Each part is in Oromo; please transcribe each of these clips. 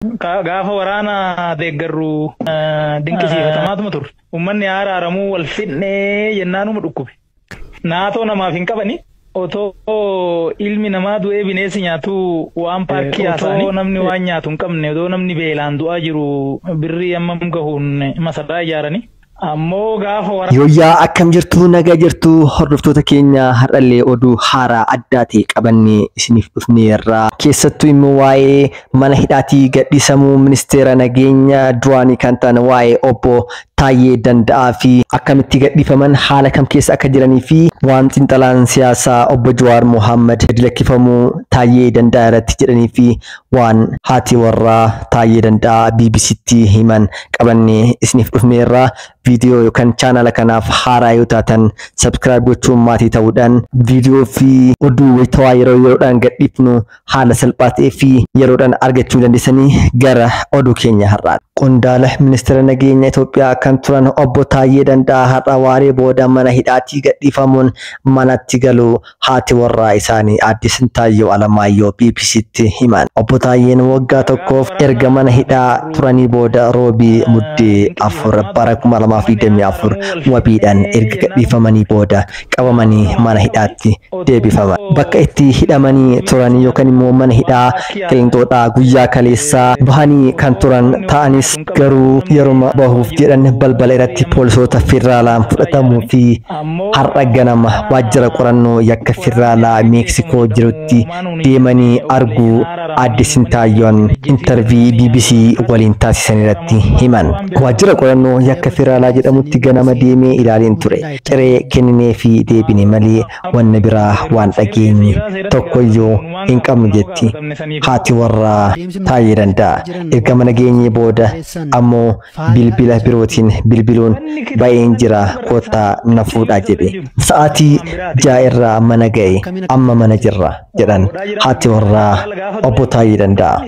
Gaafa waraana deeggarru dinqisiifatamaatuma turre. Uummanni araaramuu wal fidnee jennaanuma dhukkube. Naatoo namaaf hin qabani. Otoo ilmi namaa du'ee bineensi nyaatu waan paarkii haasa'anii otoo namni waan nyaatu hin qabne otoo namni beelaan du'aa jiru birrii hammam gahuun masaraa ijaaranii. Ammoo gaafa waraana. Yooyyaa, akkam jirtu? Nagaa jirtu? Hordoftoota keenya, har'allee oduu haaraa addaa ta'e qabannee isiniif dhufneerra. Keessattuu immoo waa'ee mana hidhaatii gadhiisamuu ministeera nageenya duraanii kan ta'an waa'ee obbo Taayyee Danda'aa fi akkamitti gadhiifaman, haala kam keessa akka jiranii fi waan xiinxalaan siyaasaa obbo Jawaar Mohaammed gadi lakkifamuu Taayyee Danda'aa irratti jedhanii fi waan haati warraa Taayyee Danda'aa BBCtti himan qabannee isiniif dhufneerra. Viidiyoo yookaan chaanala kanaaf haaraa yoo taatan subscribe gochuun maatii ta'uudhaan viidiyoo fi oduu wayitawaa yeroo yeroodhaan gadhiifnu haala salphaa ta'ee fi yeroodhaan argachuu dandeessanii. Gara oduu keenya har'aati. Qondaala ministeera nageenya Itoophiyaa kan turan obbo Taayyee Danda'aa har'a waaree booda mana hidhaatii gadhiifamuun manatti galuu haati warraa isaanii aadde Sintaayyoo Alamaayyoo BBCtti himan. Obbo Taayyeen waggaa tokkoof erga mana hidhaa turanii booda Roobii Muddee 4 bara 2024 wabiidhaan erga gadhiifamanii booda qabamanii mana hidhaatti deebifaman. Bakka itti hidhamanii turan yookaan immoo mana hidhaa Qilinxoodhaa guyyaa kaleessaa bahanii kan turan ta'anis, garuu yeruma bahuuf jedhan balbala irratti poolisoota federaalaan fudhatamuu fi har'a ganama waajjira qorannoo yakka federaalaa Meeksikoo jirutti deemanii arguu aadde Sintaayyoon interview BBC waliin taasisan irratti himan. Waajjira qorannoo yakka federaalaa jedhamutti ganama deemee ilaaleen ture. Ciree kenninee fi deebine malee wanna biraa waan dhageenye tokkoyyuu hin qabnu, jetti haati warraa Taayyee Danda'a. Erga mana geenyee booda ammoo bilbila birootiin bilbiluun "Ba'een jira, kottaa na fuudhaa" jedhe. Sa'aatii 6 irraa mana ga'e, amma mana jirra, jedhan haati warraa obbo Taayyee Danda'a.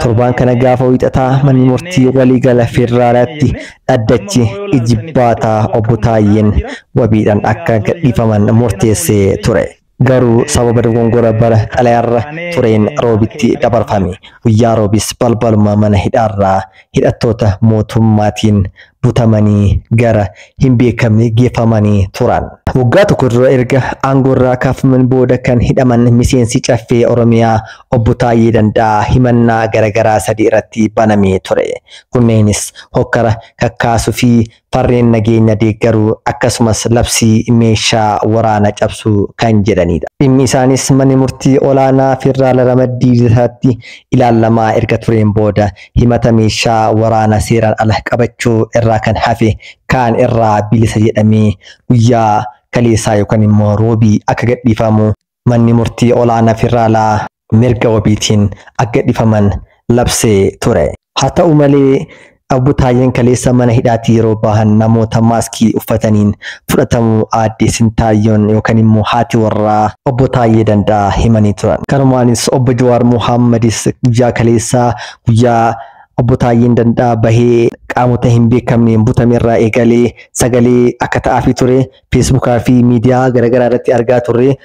Torbaan kana gaafa Wiixataa manni murtii waliigala federaalaatti dhaddachi ijibbaataa obbo Taayyeen wabiidhaan akka gadhiifaman murteessee ture. Garuu sababa dogongora bara xalayaarra tureen Roobitti dabarfame. Guyyaa Roobis balbaluma mana hidhaarraa hidhattoota mootummaatiin butamanii gara hin beekamne geeffamanii turan. Waggaa tokko dura erga aangoorraa kaafaman booda kan hidhaman miseensi Caffee Oromiyaa obbo Taayyee Danda'aa himannaa garaagaraa sadi irratti banamee ture. Kunneenis hokkara kakkaasuu fi farreen nageenya deeggaruu, akkasumas labsii meeshaa waraana cabsuu kan jedhanidha. Dhimmi isaanis manni murtii olaanaa federaala ramaddii isaatti ilaalamaa erga tureen booda himata meeshaa waraana seeraan ala qabachuu irraa kan hafe kaan irraa bilisa jedhamee guyyaa kaleessaa yookaan immoo Roobii akka gadhiifamu manni murtii olaanaa federaalaa mirga wabiitiin akka gadhiifaman labsee ture. Haa ta'u malee, obbo Taayyeen kaleessa mana hidhaatii yeroo bahan namoota maaskii uffataniin fudhatamuu aadde Sintaayyoon yookaan immoo haati warraa obbo Taayyee Danda'aa himanii turan. Kanumaanis obbo Jawaar Mohaammadis guyyaa kaleessaa, guyyaa obbo Taayyeen Danda'aa bahee qaamota hin beekamneen butame irraa eegalee sagalee akka ta'aafii ture Feesbuukaa fi miidiyaa garaagaraa irratti argaa turre.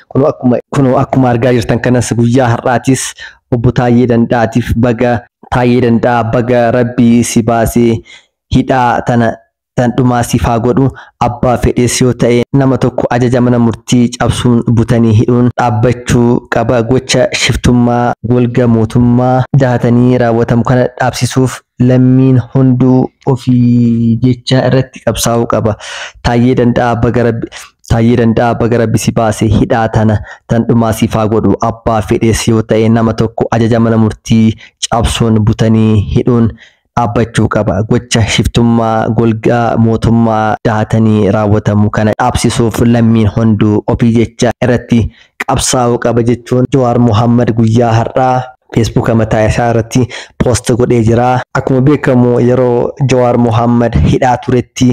Kunoo akkuma argaa jirtan kanas guyyaa har'aatis obbo Taayyee Danda'aatiif "Baga Taayyee Danda'aa, baga Rabbii si baasee, hidhaa tana tan dhumaa siif haa godhu. Abbaa fedhees yoo ta'e nama tokko ajaja mana murtii cabsuun butanii hidhuun dhaabbachuu qaba. Gocha shiftummaa golga mootummaa dahatanii raawwatamu kana dhaabsisuuf lammiin hunduu ofii jecha irratti qabsaa'uu qaba. Taayyee Danda'aa, baga Rabbi Taayyee Danda'aa, baga Rabbi si baase, hidhaa tana tan dhumaa siif haa godhu. Abbaa fedhees yoo ta'e nama tokko ajaja mana murtii cabsuun butanii hidhuun dhaabbachuu qaba. Gocha shiftummaa golgaa mootummaa dahatanii raawwatamu kana dhaabsisuuf lammiin hunduu ofii jecha irratti qabsaa'uu qaba" jechuun Jawaar Mohaammed guyyaa har'aa Feesbuuka mataa isaa irratti post godhee jira. Akkuma beekamu yeroo Jawaar Mohaammed hidhaa turetti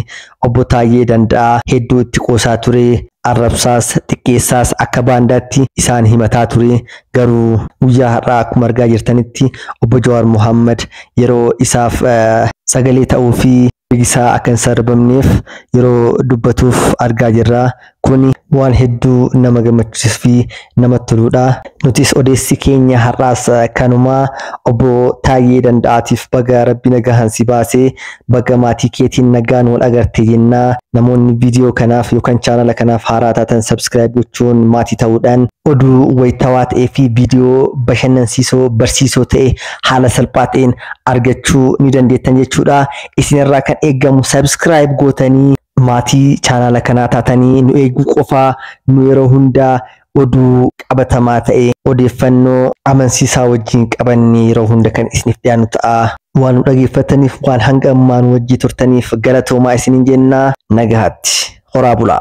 obbo Taayyee Danda'aa hedduu itti qoosaa ture. Arrabsaas xiqqeessaas akka baandaatti isaan himataa ture. Garuu guyyaa har'aa akkuma argaa jirtanitti obbo Jawaar Mohaammed yeroo isaaf sagalee ta'uu fi Isaa akka hin sarbamneef yeroo dubbatuuf argaa jirra. Kuni waan hedduu nama gammachiisuu fi namatti toludha. Nutis odeessi keenya har'aas kanumaa obbo Taayyee Danda'aatiif baga rabbi nagahaan si baasee, baga maatii keetiin nagaan wal agarte jennaa. Namoonni viidiyoo kanaaf yookaan chaanala kanaaf haaraa taatan subscribe gochuun maatii ta'uudhaan oduu wayitawaa ta'ee fi viidiyoo bashannansiisoo barsiisoo ta'e haala salphaa ta'een argachuu ni dandeettan jechuudha. Isinirraa kan eegamu subscribe gootanii maatii chaanala kanaa taatanii nu eeguu qofaa. Nu yeroo hundaa oduu qabatamaa ta'e odeeffannoo amansiisaa wajjin qabannee yeroo hunda kan isiniif dhiyaannu ta'a. Waan nu dhageeffataniif, waan hanga ammaa nu wajjii turtaniif galatoomaa isiniin jennaa, nagahaatti horaa bulaa.